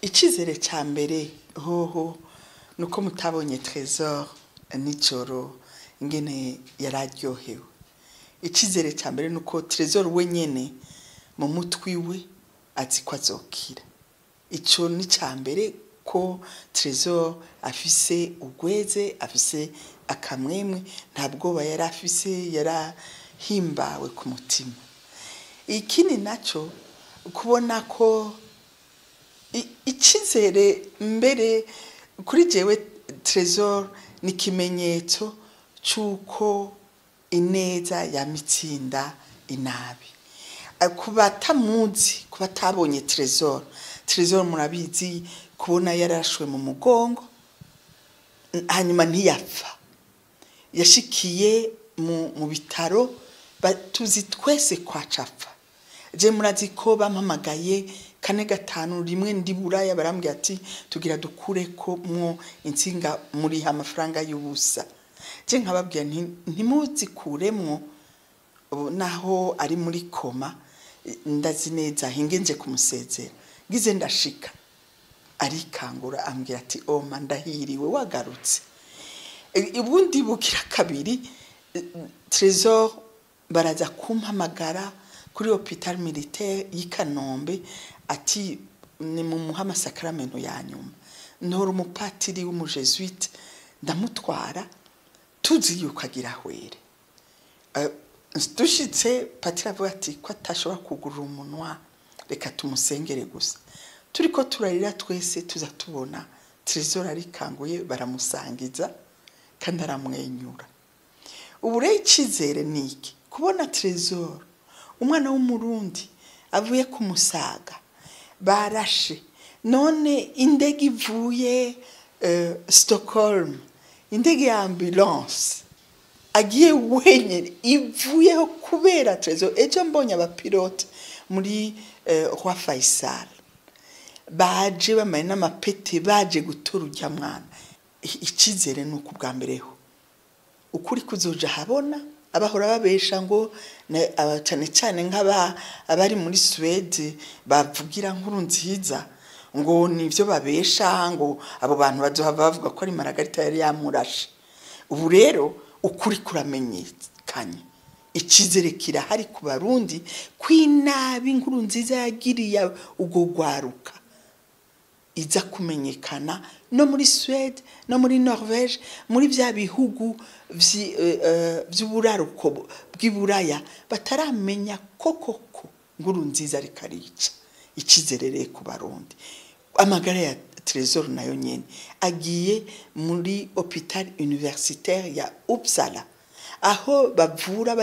Icyizere cya mbere hoho ni uko mutabonye Trésor nijoro ingene yari aryohewe. Icyizere cya mbere ni uko Trésor wenyine mu mutwe we azi ko azokira. Icyo ni icya mbere, ko Trésor afise ugweze, afise akamwemwe, nta bwoba yari afise, yarahimbawe ku mutima. Ikindi nacyo, kubona ko icyizere mbere kuri jewe, Trésor ni ikimenyetso cy'uko ineza yamitsinda inabi. Ku batamuzi, ku batabonye Trésor, Trésor murabizi, kubona yarashwe mu mugongo hanyuma ntiyapfa, yashikiye mu bitaro, tuzi twese kwacapfa. Je murazi ko bampamagaye kane, gatanu, rimwe ndi Buraya, barambwira ati: "Tugira dukure ko mwo insinga, muri amafaranga y'ubusa." Je nkababwira nti: "Ntimuzikuremwo, ubu naho ari muri coma, ndazi neza hinge nje kumusezera." Ngize ndashika, arikangura, ambwira ati: "Oma, ndahiriwe wagarutse." Ubundi bukira kabiri, Trésor baraza kumpamagara kuri hôpital militaire y'i Kanombe, ati: "Ni mumuha amasakramento ya nyuma." Ntora umupatiri w'umujesuite, ndamutwara, tuzi yuko agira ahwere. Dushitse, patiri avuga ati: "Ko atashobora kugurura umunwa, reka tumusengere gusa." Turiko turarira twese, tuza tubona Trésor arikanguye, baramusangiza kandi aramwenyura. Ubu rero icyizere ni iki? Kubona Trésor, umwana w'Umurundi avuye ku Musaga, barashe, none indege ivuye Stockholm, indege ya ambulance, agiye wenyine, ivuyeho kubera Trésor. Ejo mbonye abapilote muri Roi Faisal baje bamaye n'amapete, baje gutora ujya mwana. Icyizere ni uku: bwa mbere ho ukuri kuzoja habona. Abahora babesha ngo cyane cyane nk'aba abari muri Suède bavugira nkuru nziza ngo nivyo babesha, ngo abo bantu bazohava bavuga ko ari Maragarita yari yamurashe. Ubu rero ukuri kuramenyekanye. Icyizere kirahari ku Barundi kw'inabi inkuru nziza yagiriye ubwo rwaruka iza kumenyekana no muri Suède, no muri Norvège, muri vya bihugu vy'uburaruko bw'Iburaya bataramenya koko ko nkuru nziza ariko arica. Icyizere rero ku Barundi, amagara ya Trésor nayo nyene, agiye muri hôpital universitaire ya Uppsala aho bavura.